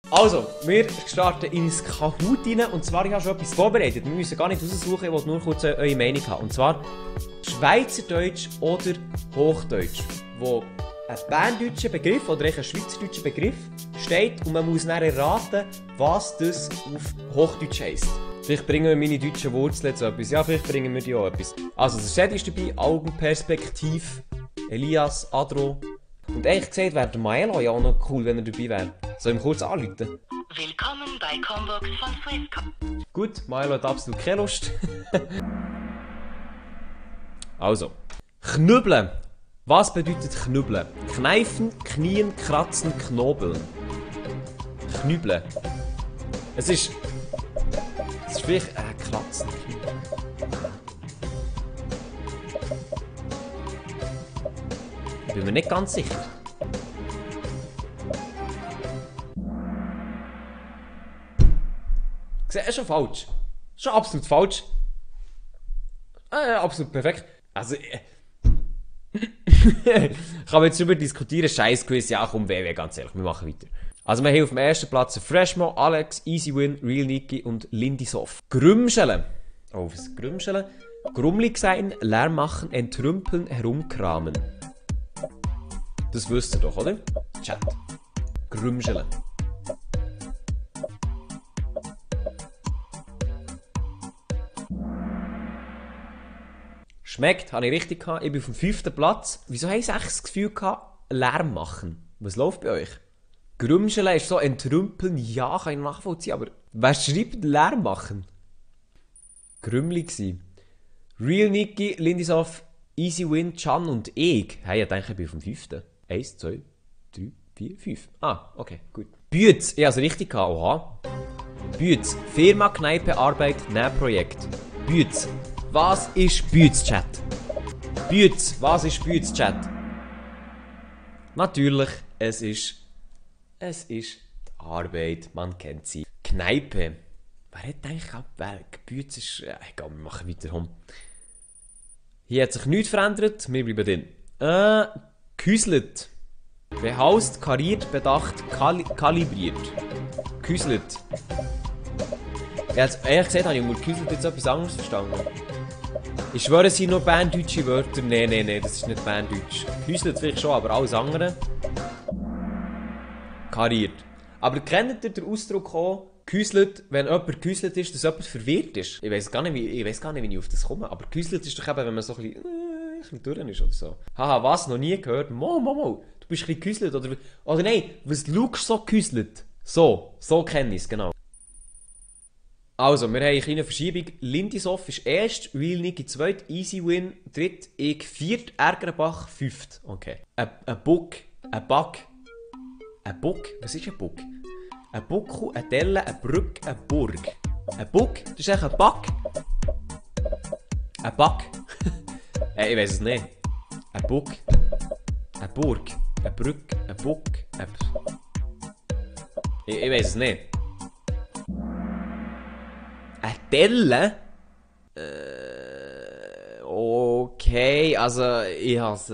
Also, wir starten ins Kahoot rein. Und zwar, ich habe schon etwas vorbereitet. Wir müssen gar nicht raussuchen, ich wollte nur kurz eure Meinung haben. Und zwar Schweizerdeutsch oder Hochdeutsch, wo ein berndeutscher Begriff oder ein schweizerdeutscher Begriff steht und man muss dann erraten, was das auf Hochdeutsch heisst. Vielleicht bringen wir meine deutschen Wurzeln zu etwas. Ja, vielleicht bringen wir die auch etwas. Also, der Chat ist dabei, Augenperspektiv, Elias, Adro. Und ehrlich gesagt wäre der Maelo ja auch noch cool, wenn er dabei wäre. Soll ich ihm kurz anrufen? Willkommen bei Combox von Swisscom. Gut, Maelo hat absolut keine Lust. Also, knüppeln. Was bedeutet knüppeln? Kneifen, knien, kratzen, knobeln. Knüppeln. Es ist vielleicht kratzen. Ich bin mir nicht ganz sicher. Das ist schon falsch. Schon absolut falsch. Absolut perfekt. Also, kann man jetzt darüber diskutieren, Scheiß-Quiz, ja komm, wer ganz ehrlich, wir machen weiter. Also wir haben auf dem ersten Platz Freshmo, Alex, Easy Win, Real Niki und Lindy Soft. Grümscheln. Oh, was ist Grümscheln? Grummelig sein, Lärm machen, entrümpeln, herumkramen. Das wisst ihr doch, oder? Chat. Grümscheln. Schmeckt, habe ich richtig gehabt. Ich bin auf dem 5. Platz. Wieso habe ich das Gefühl gehabt, Lärm machen? Was läuft bei euch? Grümscheln ist so entrümpeln, ja, kann ich nachvollziehen, aber wer schreibt Lärm machen? Grümmelig sein. Real Niki, Lindysoft, Easy Win, Can und ich. Hey, ich denke, ich bin auf dem 5. 1, 2, 3, 4, 5. Ah, okay, gut. Bütz, ich habe es richtig gehabt, oha. Bütz, Firma, Kneipe, Arbeit, Nähprojekt. Bütz. Was ist Bütz-Chat? Bütz, was ist Bütz-Chat? Natürlich, es ist die Arbeit, man kennt sie. Kneipe. Wer hat eigentlich abwägt? Bütz ist... egal, wir machen weiter. Komm. Hier hat sich nichts verändert, wir bleiben drin. Gehäuselt. Behaust, kariert, bedacht, kalibriert. Gehäuselt. Jetzt, ehrlich gesagt, habe ich unter gehäuselt jetzt etwas anderes verstanden. Ich schwöre, es sind nur berndeutsche Wörter. Nein, das ist nicht berndeutsch. Gehäuselt vielleicht schon, aber alles andere. Kariert. Aber kennt ihr den Ausdruck auch, gehäuselt, wenn jemand gehäuselt ist, dass jemand verwirrt ist? Ich weiss gar nicht, wie ich auf das komme. Aber gehäuselt ist doch eben, wenn man so ein bisschen durch ist oder so. Haha, was? Noch nie gehört? Mo. Du bist ein bisschen gehäuselt. Oder nein, was schaust so gehäuselt? So kenne ich es, genau. Also, wir haben eine kleine Verschiebung. Lindysoft ist erst, Real Niki zweit, Easy Win dritt, ich viert, Ärgerbach fünft. Okay. Ein Buck, ein Bug. Ein Buck? Was ist ein Buck? Ein Buckel, eine Delle, eine Brücke, eine Burg. Ein Buck? Das ist eigentlich ein Bug? Ein Bug? Ich weiß es nicht. Ein Buck. Eine Burg. Eine Brücke. Ein Buck. Ich weiß es nicht. Eine Delle? Okay, also ich habe es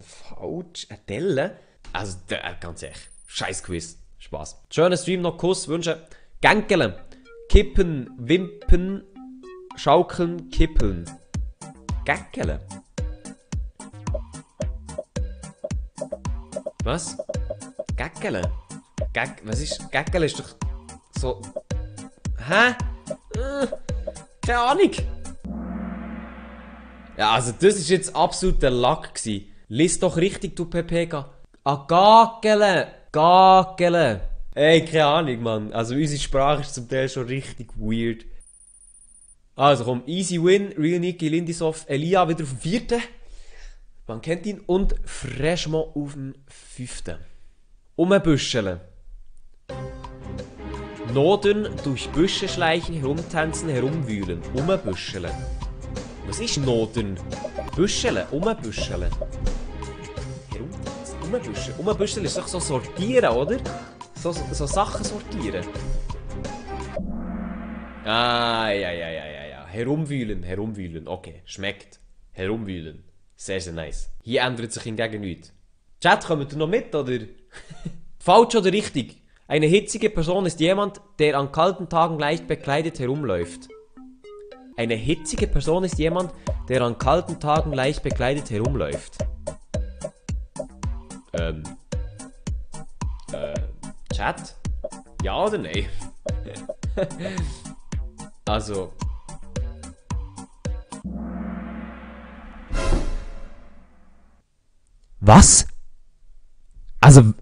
falsch. Eine Delle? Also, ganz ehrlich. Scheiß Quiz. Spaß. Schöner Stream, noch Kuss, Wünsche. Gänkeln. Kippen, Wimpen, Schaukeln, Kippeln. Gänkeln. Was? Gänkeln? Was ist... Gänkeln ist doch so... Hä? Keine Ahnung. Ja, also das ist jetzt absolut der Lack gsi. Lies doch richtig, du PPK. Gagele. Ey, keine Ahnung, Mann. Also unsere Sprache ist zum Teil schon richtig weird. Also komm, Easy Win, Real Niki, Lindysoft, Elia wieder auf dem 4. Man kennt ihn. Und Freshmo auf dem 5. Umbüscheln. Noden, durch Büsche schleichen, herumtanzen, herumwühlen. Umbüscheln. Was ist Noden? Büscheln, umbüscheln. Herumtanzen, umbüscheln. Umbüscheln ist doch so sortieren, oder? So Sachen sortieren. Ja. Herumwühlen. Okay, schmeckt. Herumwühlen. Sehr, sehr nice. Hier ändert sich hingegen nichts. Chat, kommt ihr noch mit, oder? Falsch oder richtig? Eine hitzige Person ist jemand, der an kalten Tagen leicht bekleidet herumläuft. Eine hitzige Person ist jemand, der an kalten Tagen leicht bekleidet herumläuft. Chat? Ja oder nein? Also. Was? Also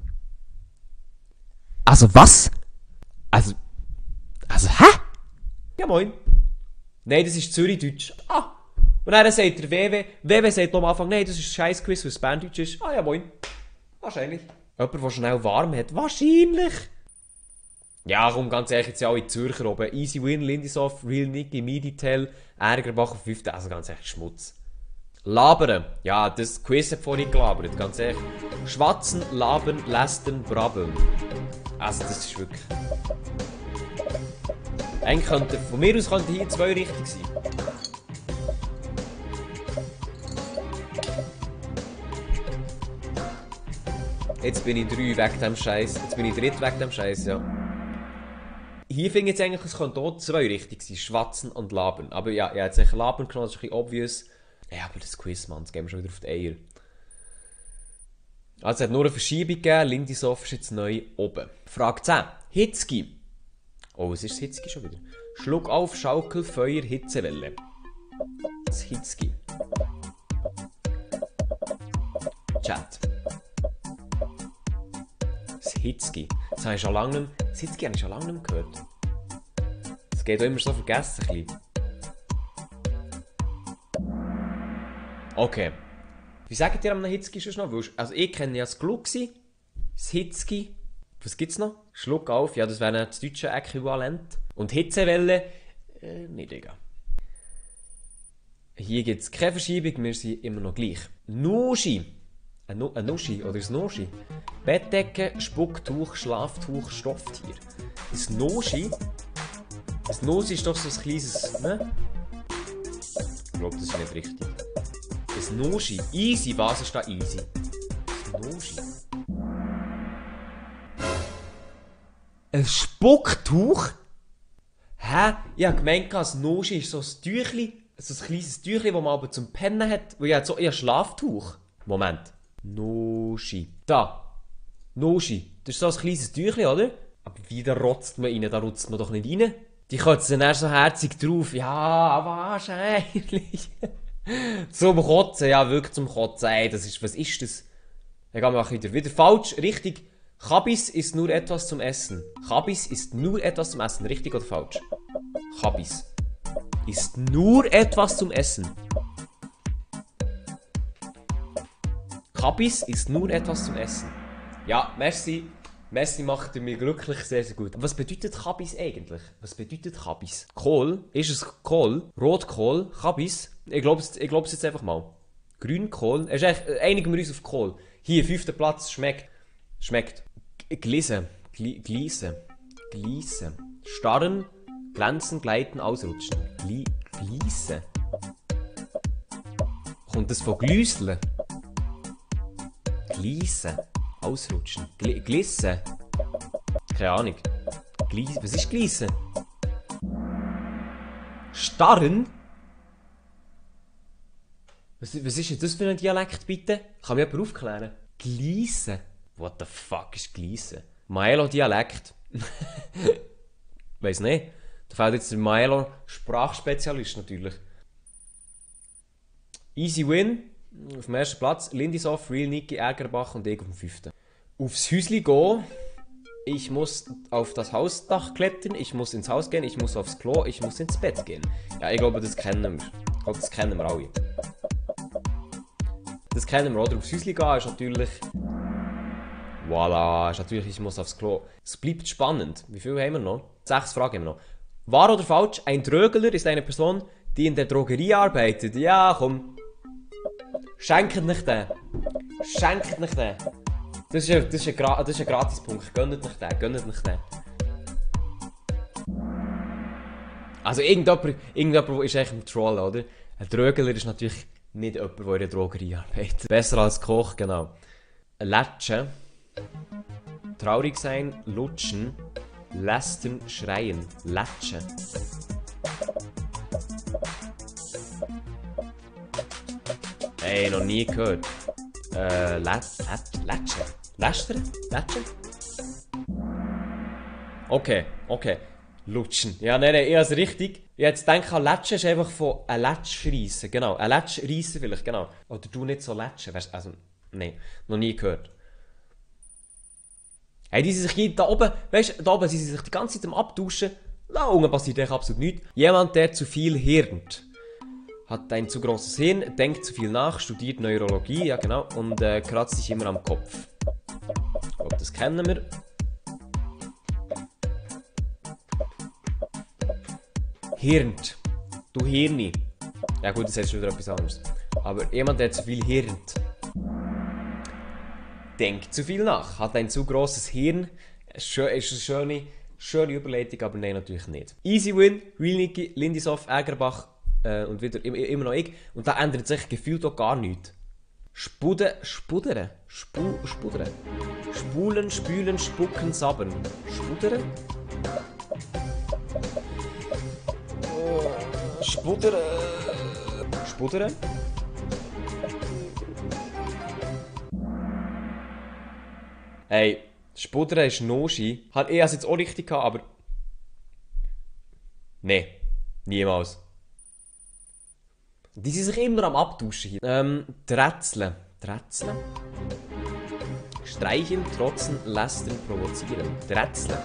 was? Also, hä? Ja moin. Nein, das ist Zürichdeutsch. Ah. Und dann sagt der WW sagt noch am Anfang, nein, das ist Scheißquiz, weil es Berndeutsch ist. Ah ja moin. Wahrscheinlich. Jemand, der schnell warm hat. Wahrscheinlich. Ja, komm, ganz ehrlich, jetzt ja alle Zürcher oben. Easy Win, Lindysoft, Real Nicky, Miditel, Ärgerbach auf 5. Also ganz ehrlich, Schmutz. Labern. Ja, das Quiz hat vorhin gelabert, ganz ehrlich. Schwatzen, labern, lästern, brabbeln. Also das ist wirklich... Eigentlich könnte, von mir aus könnte hier 2 richtig sein. Jetzt bin ich 3 wegen dem Scheiß. Jetzt bin ich 3 wegen dem Scheiß, ja. Hier finde ich jetzt eigentlich, es könnte auch 2 richtig sein. Schwatzen und labern. Aber ja, ich habe jetzt eigentlich labern genommen, das ist ein bisschen obvious. Ja, aber das Quiz, Mann, das gehen wir schon wieder auf die Eier. Also es hat nur eine Verschiebung gegeben, Lindysoft ist jetzt neu oben. Frage 10. Hitzki. Oh, was ist das Hitzki schon wieder? Schluck auf, Schaukel, Feuer, Hitzewelle. Das Hitzki. Chat. Das Hitzki. Das habe ich schon lange nicht mehr... Das Hitzki habe ich schon lange nicht mehr gehört. Das geht auch immer so vergessen, ein bisschen. Okay. Wie sagt ihr am Hitzki schon noch? Also ich kenne ja das Glucksi, das Hitzki. Was gibt's noch? Schluck auf, ja das wäre das deutsche Äquivalent. Und Hitzewelle, nicht egal. Hier gibt es keine Verschiebung, wir sind immer noch gleich. Nuschi. Ein Nuschi oder ein Noschi. Bettdecke, Spucktuch, Schlaftuch, Stofftier. Das Noschi. Das Noschi ist doch so ein kleines, ne? Ich glaube, das ist nicht richtig. Das Noschi. Easy, was ist da easy? Das Noschi. Ein Spucktuch? Hä? Ich habe gemeint, das Noschi ist so ein Tüchli, so ein kleines Tüchli, das man aber zum Pennen hat. Weil ich habe so ein Schlaftuch. Moment. Noschi. Da. Noschi. Das ist so ein kleines Tüchli, oder? Aber wie da rotzt man rein? Da rotzt man doch nicht rein. Die kotzen dann so herzig drauf. Ja, wahrscheinlich. Zum Kotzen, ja, wirklich zum Kotzen. Ey, das ist, was ist das? Dann gehen wir wieder falsch, richtig. Kabis ist nur etwas zum Essen. Kabis ist nur etwas zum Essen. Richtig oder falsch? Kabis ist nur etwas zum Essen. Kabis ist nur etwas zum Essen. Ja, merci. Merci macht mir glücklich, sehr, sehr gut. Was bedeutet Kabis eigentlich? Was bedeutet Kabis? Kohl? Ist es Kohl? Rotkohl? Kabis? Ich glaube es jetzt einfach mal. Grünkohl? Einigen wir uns auf Kohl. Hier, 5. Platz. Schmeckt. Glisse. Starren. Glänzen, gleiten, ausrutschen. Glisse. Kommt das von Glüsseln? Glisse. Ausrutschen. Glisse. Keine Ahnung. Was ist Glisse? Starren? Was ist denn das für ein Dialekt, bitte? Kann mir jemand aufklären? Glisse. What the fuck ist Glisse? Maelo-Dialekt. Weiss nicht. Da fällt jetzt der Maelo-Sprachspezialist natürlich. Easy Win. Auf dem 1. Platz. Lindysoft, Real Nicky, Ärgerbach und ich auf dem 5. Aufs Häusli gehen. Ich muss auf das Hausdach klettern. Ich muss ins Haus gehen. Ich muss aufs Klo. Ich muss ins Bett gehen. Ja, ich glaube, das kennen wir. Ich glaube, das kennen wir alle. Das kennen wir, oder? Aufs Häusli gehen ist natürlich... Voilà, ist natürlich, ich muss aufs Klo. Es bleibt spannend. Wie viel haben wir noch? 6 Fragen haben wir noch. Wahr oder falsch? Ein Drögler ist eine Person, die in der Drogerie arbeitet. Ja, komm. Schenkt nicht den. Schenkt nicht den. Das ist ein Gratispunkt. Gönnt nicht den. Also irgendjemand ist eigentlich ein Troll, oder? Ein Drögler ist natürlich nicht jemand, der in der Drogerie arbeitet. Besser als Koch, genau. Ein Lätsche. traurig sein, lutschen, lästern, schreien, latschen. Ey, noch nie gehört. Latschen? Lästern? Latschen? Okay. Lutschen. Ja, nein, ich habe es richtig. Ich jetzt denke, Latschen ist einfach von ein Latsch reissen. Genau, ein Latsch reissen vielleicht, genau. Oder du nicht so latschen. Weißt, also, nein, noch nie gehört. Hey, die sind sich da oben, weißt du, da oben sind sie sich die ganze Zeit am Abtauschen. Da unten passiert eigentlich absolut nichts. Jemand, der zu viel hirnt. Hat ein zu grosses Hirn, denkt zu viel nach, studiert Neurologie, ja genau, und kratzt sich immer am Kopf. Ich glaube, das kennen wir. Hirnt. Du Hirni. Ja gut, das ist schon wieder etwas anderes. Aber jemand, der zu viel hirnt. Denkt zu viel nach. Hat ein zu grosses Hirn. Ist eine schöne Überleitung, aber nein, natürlich nicht. Easy Win. Real Niki, Lindisoft, Ägerbach und wieder immer noch ich. Und da ändert sich gefühlt auch gar nichts. Spudeln. Spulen, spülen, spucken, sabbern. Spudern? Spudern? Hey, Spudern ist Noschi. Ich habe es jetzt auch richtig gehabt, aber... Nee, niemals. Die sind sich immer am Abtauschen hier. Drätzeln. Drätzeln? Streicheln, trotzen, lästern, provozieren. Drätzeln.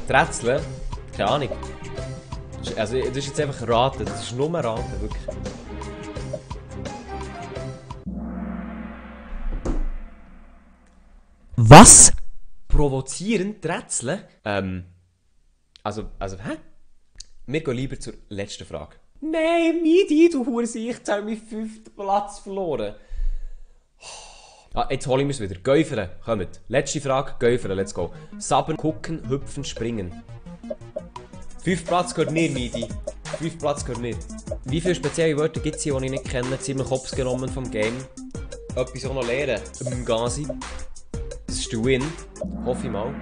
Drätzeln? Keine Ahnung. Also, das ist jetzt einfach raten. Das ist nur raten, wirklich. Was? Provozieren? Drätzeln? Hä? Wir gehen lieber zur letzten Frage. Nein, Midi, du Hurensicht, jetzt habe ich meinen 5. Platz verloren. Ah, jetzt hole ich mir's wieder. Gäufern, kommt. Letzte Frage, Gäufern, let's go. Sabbern, gucken, hüpfen, springen. 5 Platz gehört mir, Midi. 5 Platz gehört mir. Wie viele spezielle Wörter gibt es hier, die ich nicht kenne? Ziemlich Kopf genommen vom Game. Etwas auch noch lernen. Gazi. Das ist der Win. Hoffe ich mal.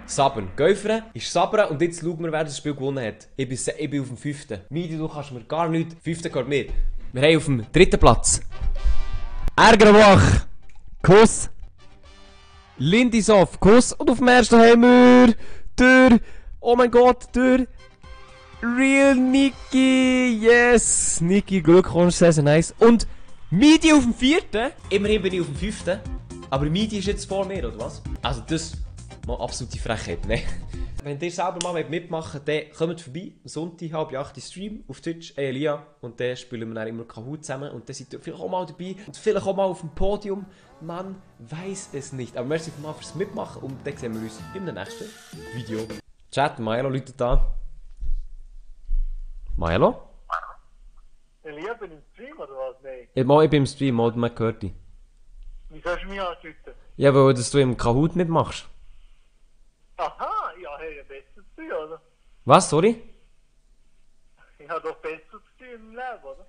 Sabbern. Gäufern ist Sabbern und jetzt schauen wir, wer das Spiel gewonnen hat. Ich bin auf dem 5. Midi, du kannst mir gar nichts. 5. gehört mir. Wir haben auf dem 3. Platz Ägerbach. Kuss. Lindisoft. Kuss. Und auf dem 1. haben wir der... Oh mein Gott, der... Real Niki. Yes. Niki, Glückwunsch, sehr, sehr nice. Und Midi auf dem 4. Immerhin bin ich auf dem 5. Aber Midi ist jetzt vor mir, oder was? Also das... Mal absolute Frechheit, ne? Wenn ihr selber mal mitmachen wollt, dann kommt vorbei. Am Sonntag, 7:30 Stream auf Twitch, Elia. Und dann spielen wir dann immer Kahoot zusammen. Und dann seid ihr vielleicht auch mal dabei. Und vielleicht auch mal auf dem Podium. Man weiß es nicht. Aber merci mal fürs Mitmachen. Und dann sehen wir uns im nächsten Video. Chat, Maelo läutet da. Maelo? Elia, bin ich im Stream oder was? Nein. Ich bin im Stream, oder man gehört dich. Wie sollst du mich anrufen? Ja, weil du im Kahoot mitmachst. Aha, ja, hey, ja, besser zu tun, oder? Was, sorry? Ich habe doch besser zu tun im Leben, oder?